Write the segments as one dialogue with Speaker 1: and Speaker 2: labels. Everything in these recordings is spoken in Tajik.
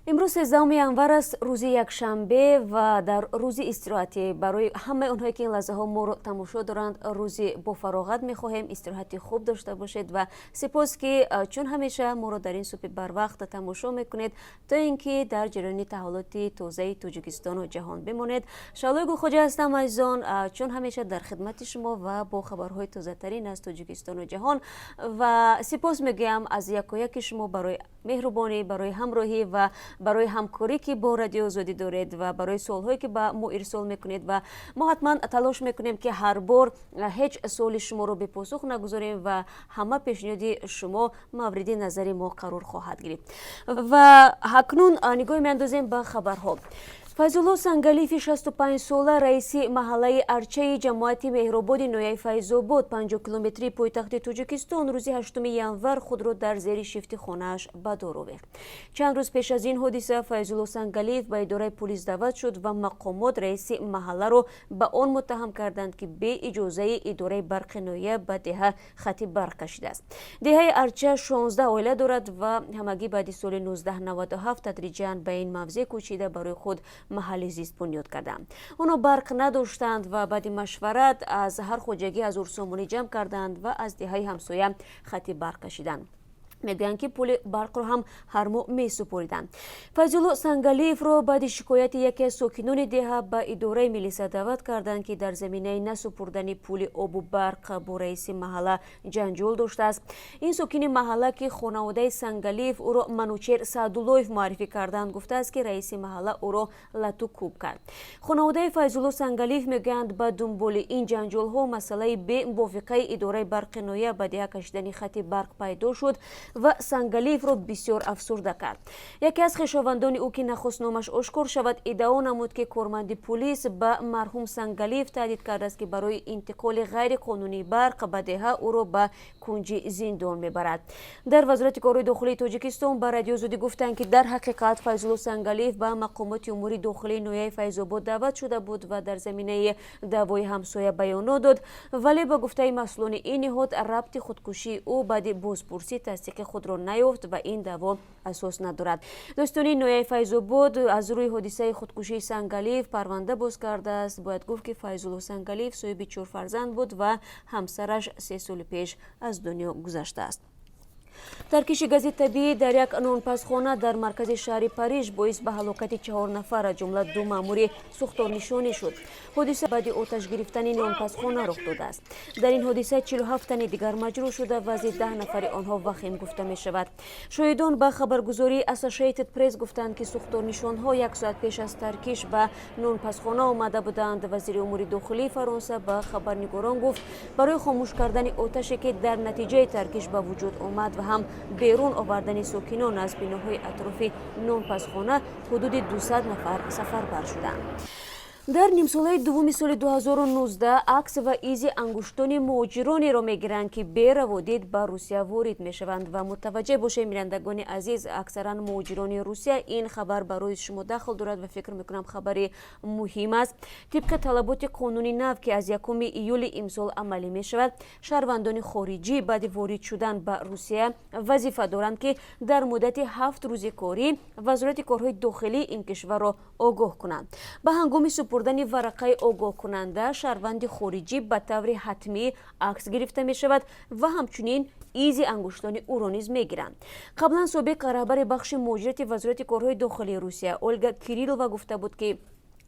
Speaker 1: Имрӯз 13 январ аст, рӯзи якшанбе ва дар рӯзи истироҳатӣ барои ҳамаи онҳое, ки ин лаҳзаҳо моро тамошо доранд, рӯзи бофароғат мехоҳем, истироҳати хуб дошта бошед ва сипос, ки чун ҳамеша моро дар ин субҳи барвақт тамошо мекунед, то ин ки дар ҷараёни таҳаввулоти тозаи Тоҷикистону ҷаҳон бимонед. Шаҳлои Гулхоҷа ҳастам, азизон, чун ҳамеша дар хидмати шумо ва бо хабарҳои тозатарин аз Тоҷикистону ҷаҳон. Ва сипос мегӯям аз якояки шумо барои меҳрубонӣ, барои ҳамроҳӣ ва барои ҳамкорӣ, ки бо Радиои Озодӣ доред, ва барои суолҳое, ки ба мо ирсол мекунед. Ва мо ҳатман талош мекунем, ки ҳар бор ҳеҷ суоли шуморо бепосух нагузорем ва ҳама пешниҳоди шумо мавриди назари мо қарор хоҳад гирифт. Ва акнун нигоҳ меандозем ба хабарҳо. Файзулло Сангалиеви 65-сола, раиси маҳаллаи Арчаи ҷамоати Меҳрободи ноҳияи Файзобод, 50 километрии пойтахти Тоҷикистон, рӯзи 8 январ худро дар зери шифти хонааш ба дор овехт. Чанд рӯз пеш аз ин ҳодиса Файзулло Сангалиев ба идораи пулис даъват шуд ва мақомот раиси маҳалларо ба он муттаҳам карданд, ки беиҷозаи идораи барқи ноҳия ба деҳа хати барқ кашидааст. Деҳаи Арча 16 оила дорад ва ҳамагӣ баъди соли 1997 тадриҷан ба ин мавзеъ кӯчида, барои худ маҳалли зист бунёд карданд. Онҳо барқ надоштанд ва баъди машварат аз ҳар хоҷагӣ 1000 сомонӣ ҷамъ карданд ва аз деҳаи ҳамсоя хати барқ кашиданд. Мегӯянд, ки пули барқро ҳам ҳар моҳ месупориданд. Файзулло Сангалиевро баъди шикояти яке аз сокинони деҳа ба идораи милиса даъват карданд, ки дар заминаи насупурдани пули обу барқ бо раиси маҳалла ҷанҷол доштааст. Ин сокини маҳалла, ки хонаводаи Сангалиев ӯро Манучер Саъдуллоев муаррифӣ карданд, гуфтааст, ки раиси маҳалла ӯро лату кӯб кард. Хонаводаи Файзулло Сангалиев мегӯянд, ба дунболи ин ҷанҷолҳо масъалаи бемувофиқаи идораи барқи ноҳия ба деҳа кашидани хати барқ пайдо шуд ва Сангалиевро бисёр афсурда кард. Яке аз хешовандони ӯ, ки нахост номаш ошкор шавад, иддао намуд, ки корманди пулис ба марҳум Сангалиев таҳдид кардааст, ки барои интиқоли ғайриқонунии барқ ба деҳа ӯро ба кунҷи зиндон мебарад. Дар Вазорати корҳои дохилии Тоҷикистон ба Радиои Озодӣ гуфтанд, ки дар ҳақиқат Файзулло Сангалиев ба мақомоти умури дохилии ноҳияи Файзобод даъват шуда буд ва дар заминаи даъвои ҳамсоя баёнот дод, вале ба гуфтаи масъулони ин ниҳод, рабти худкушии ӯ баъди бозпурсӣ тасдиқи худро наёфт ва ин даъво асос надорад. Додситонии ноҳияи Файзобод аз рӯи ҳодисаи худкушии Сангалиев парванда боз кардааст. Бояд гуфт, ки Файзулло Сангалиев соҳиби чор фарзанд буд ва ҳамсараш 3 соли пеш аз дунё гузаштааст. Таркиши гази табиӣ дар як нонпазхона дар маркази шаҳри Париж боис ба ҳалокати чаҳор нафар, аз ҷумла ду маъмури сӯхторнишонӣ шуд. Ҳодиса баъди оташ гирифтани нонпазхона рух додааст. Дар ин ҳодиса 47 тани дигар маҷрӯҳ шуда, вазъи 10 нафари онҳо вахим гуфта мешавад. Шоҳидон ба хабаргузории Associated Press гуфтанд, ки сӯхторнишонҳо як соат пеш аз таркиш ба нонпазхона омада буданд. Вазири умури дохилии Фаронса ба хабарнигорон гуфт, барои хомӯш кардани оташе, ки дар натиҷаи таркиш ба вуҷуд омад, ва ҳам берун овардани сокинон аз биноҳои атрофи нонпазхона ҳудуди 200 нафар сафарбар шуданд. Дар нимсолаи дуввуми соли 2019 акс ва изи ангуштони муҳоҷиронеро мегиранд, ки бераводид ба Русия ворид мешаванд. Ва мутаваҷҷеҳ бошед, бинандагони азиз, аксаран муҳоҷирони Русия, ин хабар барои шумо дахл дорад ва фикр мекунам, хабари муҳим аст. Тибқи талаботи қонуни нав, ки аз 1 июли имсол амалӣ мешавад, шаҳрвандони хориҷӣ баъди ворид шудан ба Русия вазифа доранд, ки дар муддати 7 рӯзи корӣ Вазорати корҳои дохилии ин кишварро огоҳ кунанд. Ба ҳангоми супурдани варақаи огоҳкунанда шаҳрванди хориҷӣ ба таври ҳатмӣ акс гирифта мешавад ва ҳамчунин изи ангуштони ӯро низ мегиранд. Қаблан собиқ раҳбари бахши муҳоҷирати Вазорати корҳои дохилии Русия Ольга Кириллова гуфта буд, ки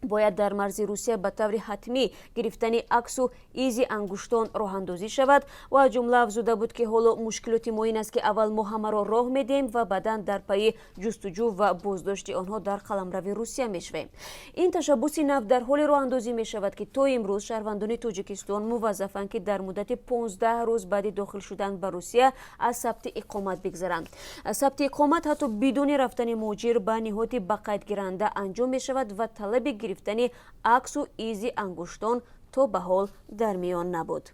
Speaker 1: бояд дар марзи Русия ба таври ҳатмӣ гирифтани аксу изи ангуштон роҳандозӣ шавад ва аз ҷумла афзуда буд, ки ҳоло мушкилоти мо ин аст, ки аввал мо ҳамаро роҳ медиҳем ва баъдан дар пайи ҷустуҷӯ ва боздошти онҳо дар қаламрави Русия мешавем. Ин ташаббуси нав дар ҳоле роҳандозӣ мешавад, ки то имрӯз шаҳрвандони Тоҷикистон муваззафанд, ки дар муддати 15 рӯз баъди дохил шудан ба Русия аз сабти иқомат бигзаранд. Сабти иқомат ҳатто бидуни рафтани муҳоҷир ба ниҳоди ба қайдгиранда анҷом мешавад ва талаби гирифтани аксу изи ангуштон то ба ҳол дар миён набуд.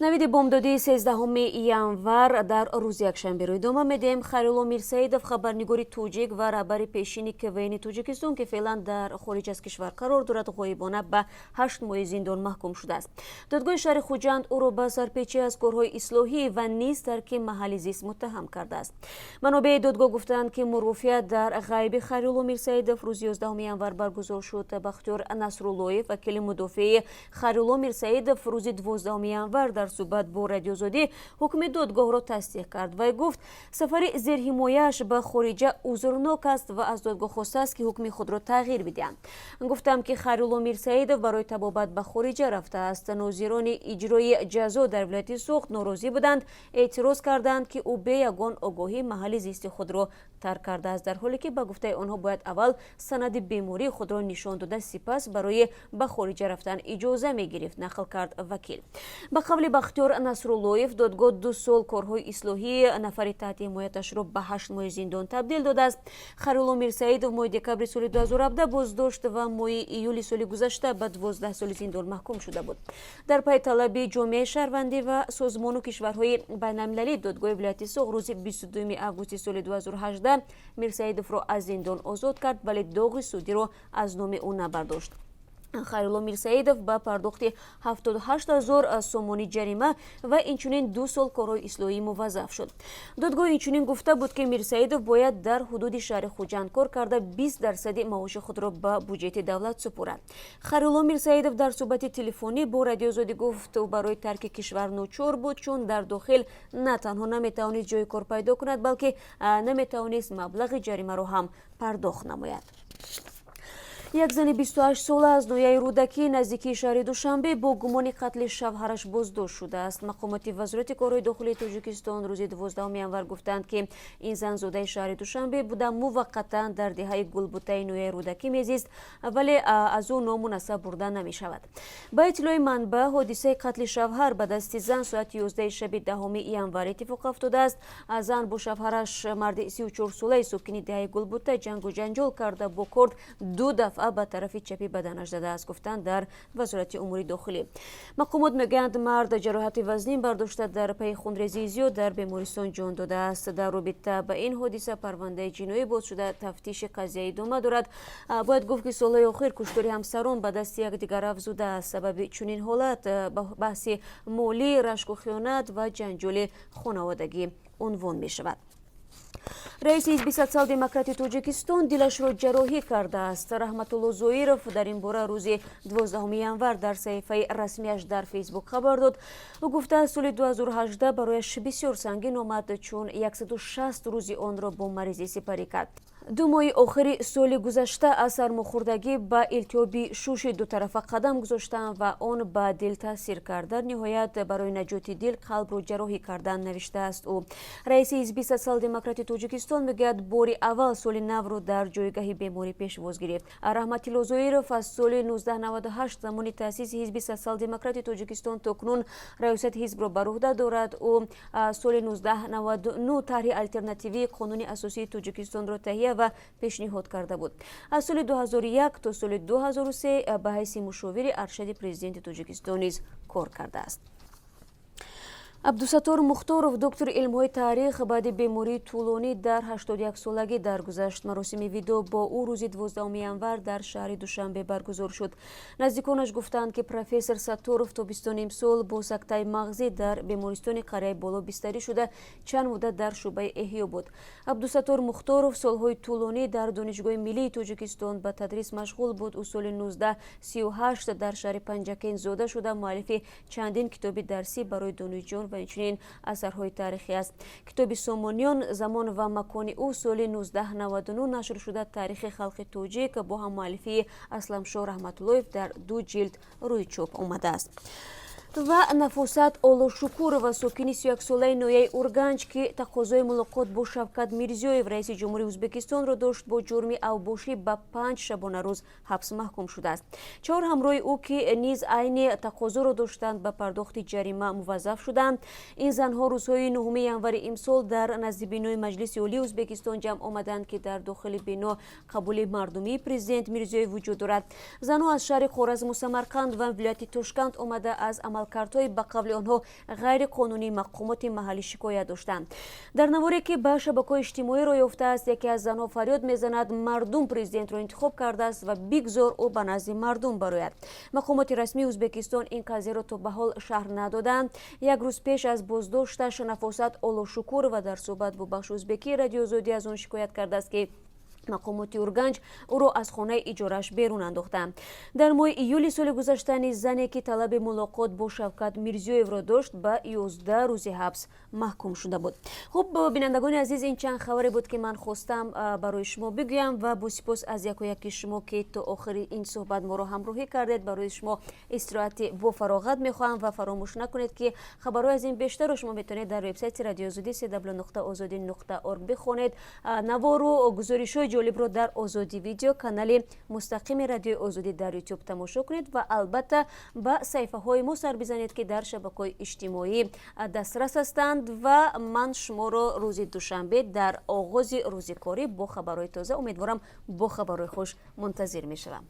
Speaker 1: Навиди бомдодии 13 январ дар рӯзи якшанберо идома медиҳем. Хайрулло Мирсаидов, хабарнигори тоҷик ва раҳбари пешини КВНи Тоҷикистон, ки феълан дар хориҷ аз кишвар қарор дорад, ғоибона ба 8 моҳи зиндон маҳкум шудааст. Додгоҳи шаҳри Хуҷанд ӯро ба сарпечӣ аз корҳои ислоҳӣ ва низ тарки маҳалли зист муттаҳам кардааст. Манобеи додгоҳ гуфтаанд, ки мурофиа дар ғайби Хайрулло Мирсаидов рӯзи 11 январ баргузор шуд. Бахтиёр Насруллоев, вакили мудофеи Хайрулло Мирсаидов, рӯзи 12 январ дар суҳбат бо Радиозодӣ ҳукми додгоҳро тасдиқ кард. Вай гуфт, сафари зерҳимояаш ба хориҷа узрнок аст ва аз додгоҳ хостааст, ки ҳукми худро тағйир бидиҳанд. Гуфтам, ки Хайрулло Мирсаидов барои табобат ба хориҷа рафтааст. Нозирони иҷрои ҷазо дар вилояти Суғд норозӣ буданд, эътироз карданд, ки ӯ бе ягон огоҳӣ маҳалли зисти худро тарк кардааст, дар ҳоле ки, ба гуфтаи онҳо, бояд аввал санади бемории худро нишон дода, сипас барои ба хориҷа рафтан иҷоза мегирифт, нақл кард вакил. Ба қавли Бахтиёр Насруллоев, додгоҳ 2 сол корҳои ислоҳии нафари таҳти ҳимояташро ба 8 моҳи зиндон табдил додааст. Хайрулло Мирсаидов моҳи декабри соли 2017 боздошт ва моҳи июли соли гузашта ба 12 соли зиндон маҳкум шуда буд. Дар пайи талаби ҷомеаи шаҳрвандӣ ва созмону кишварҳои байналмилалӣ, додгоҳи вилояти Суғд рӯзи 22 августи соли 2018 Мирсаидовро аз зиндон озод кард, вале доғи судиро аз номи ӯ набардошт. Хайрулло Мирсаидов ба пардохти 78 ҳазор сомонӣ ҷарима ва инчунин 2 сол корҳои ислоҳӣ муваззаф шуд. Додгоҳ инчунин гуфта буд, ки Мирсаидов бояд дар ҳудуди шаҳри Хуҷанд кор карда, 20 дарсади маоши худро ба буҷети давлат супорад. Хайрулло Мирсаидов дар суҳбати телефонӣ бо Радиозодӣ гуфт, ӯ барои тарки кишвар ночор буд, чун дар дохил на танҳо наметавонист ҷои кор пайдо кунад, балки наметавонист маблағи ҷаримаро ҳам пардохт намояд. Як зани 28 сола аз ноҳияи Рӯдакӣ, наздикии шаҳри Душанбе, бо гумони қатли шавҳараш боздошт шудааст. Мақомоти Вазорати корҳои дохилии Тоҷикистон рӯзи 12 январ гуфтанд, ки ин зан зодаи шаҳри Душанбе буда, муваққатан дар деҳаи Гулбутаи ноҳияи Рӯдакӣ мезист, вале аз ӯ ному насаб бурда намешавад. Ба иттилои манбаъ, ҳодисаи қатли шавҳар ба дасти зан соати 11 шаби 10 январ иттифоқ афтодааст. Зан бо шавҳараш, марди 34-солаи сокини деҳаи Гулбута, ҷангу ҷанҷол карда, бо корд ду дафъа ба тарафи чапи баданаш задааст, гуфтанд дар Вазорати умури дохилӣ. Мақомот мегӯянд, мард ҷароҳати вазнин бардошта, дар пайи хунрезии зиёд дар бемористон ҷон додааст. Дар робита ба ин ҳодиса парвандаи ҷиноӣ боз шуда, тафтиши қазия идома дорад. Бояд гуфт, ки солҳои охир куштори ҳамсарон ба дасти якдигар афзудааст. Сабаби чунин ҳолат баҳси молӣ, рашку хиёнат ва ҷанҷоли хонаводагӣ унвон мешавад. Раиси Ҳизби Социал-демократи Тоҷикистон дилашро ҷарроҳӣ кардааст. Раҳматулло Зоиров дар ин бора рӯзи 12 январ дар саҳифаи расмиаш дар Фейсбук хабар дод. Ӯ гуфтааст, соли 2018 барояш бисёр сангин омад, чун 160 рӯзи онро бо маризӣ сипарӣ кард. 2 моҳи охири соли гузашта аз сармохӯрдагӣ ба илтиҳоби шуши дутарафа қадам гузоштам ва он ба дил таъсир кард. Дар ниҳоят барои наҷоти дил қалбро ҷарроҳӣ кардан, навиштааст ӯ. Раиси Ҳизби Социал-демократи Тоҷикистон мегӯяд, бори аввал соли навро дар ҷойгаҳи беморӣ пешвоз гирифт. Раҳматилло Зоиров аз соли 1998, замони таъсиси Ҳизби Социал-демократи Тоҷикистон, то кунун раёсати ҳизбро бар уҳда дорад. Ӯ соли 1999 тарҳи алтернативии Қонуни асосии Тоҷикистонро таҳия ва пешниҳод карда буд. Аз соли 2001 то соли 2003 ба ҳайси мушовири аршади президенти Тоҷикистон низ кор кардааст. Абдусаттор Мухторов, доктори илмҳои таърих, баъди бемории тӯлонӣ дар 81 солагӣ даргузашт. Маросими видоъ бо ӯ рӯзи 12 январ дар шаҳри Душанбе баргузор шуд. Наздиконаш гуфтанд, ки профессор Сатторов тобистони имсол бо сактаи мағзӣ дар бемористони қарияи Боло бистарӣ шуда, чанд муддат дар шӯъбаи эҳё буд. Абдусаттор Мухторов солҳои тӯлонӣ дар Донишгоҳи миллии Тоҷикистон ба тадрис машғул буд. Ӯ соли 1938 дар шаҳри Панҷакент зода шуда, муаллифи чандин китоби дарсӣ барои донишҷӯён ва инчунин асарҳои таърихӣ аст. Китоби «Сомониён: замон ва макони» ӯ соли 1999 нашр шуда, «Таърихи халқи тоҷик» бо ҳаммуаллифии Асламшоҳ Раҳматуллоев дар ду ҷилд рӯи чоп омадааст. Ва Нафосат Олошукурова, сокини 31-солаи ноҳияи Урганҷ, ки тақозои мулоқот бо Шавкат Мирзиёев, раиси ҷумҳурии Ӯзбекистонро дошт, бо ҷурми авбошӣ ба 5 шабонарӯз ҳабс маҳкум шудааст. Чаҳор ҳамроҳи ӯ, ки низ айни тақозоро доштанд, ба пардохти ҷарима муваззаф шуданд. Ин занҳо рӯзҳои 9 январи имсол дар назди бинои Маҷлиси Олии Ӯзбекистон ҷамъ омаданд, ки дар дохили бино қабули мардумии президент Мирзиёев вуҷуд дорад. Занҳо аз шаҳри Хоразму Самарқанд ва вилояти Тошканд омада, аз амал Амалкардҳои, ба қавли онҳо, ғайриқонунии мақомоти маҳаллӣ шикоят доштанд. Дар наворе, ки ба шабакаҳои иҷтимоӣ роҳ ёфтааст, яке аз занҳо фарёд мезанад: «Мардум президентро интихоб кардааст ва бигзор ӯ ба назди мардум барояд». Мақомоти расмии Ӯзбекистон ин қазияро то ба ҳол шарҳ надоданд. Як рӯз пеш аз боздошташ Нафосат Олошукурова дар суҳбат бо бахши ӯзбекии Радиои Озодӣ аз он шикоят кардааст, ки мақомоти Урганҷ ӯро аз хонаи иҷорааш берун андохтанд. Дар моҳи июли соли гузашта низ зане, ки талаби мулоқот бо Шавкат Мирзиёевро дошт, ба 11 рӯзи ҳабс маҳкум шуда буд. Хуб, бинандагони азиз, ин чанд хабаре буд, ки ман хостам барои шумо бигӯям ва бо сипос аз яку яки шумо, ки то охири ин суҳбат моро ҳамроҳӣ кардед. Барои шумо истироҳати бофароғат мехоҳам ва фаромӯш накунед, ки хабарҳои аз ин бештарро шумо метавонед дар вебсайти Радиои Озодӣ cw.ozodi.org бихонед. Навору гузоришҳои ҷолибро дар Озодӣ Видео, канали мустақими Радиои Озодӣ дар Ютуб, тамошо кунед ва албатта ба саҳифаҳои мо сар бизанед, ки дар шабакаҳои иҷтимоӣ дастрас ҳастанд. Ва ман шуморо рӯзи душанбе дар оғози рӯзи корӣ бо хабарҳои тоза, умедворам, бо хабарҳои хуш мунтазир мешавам.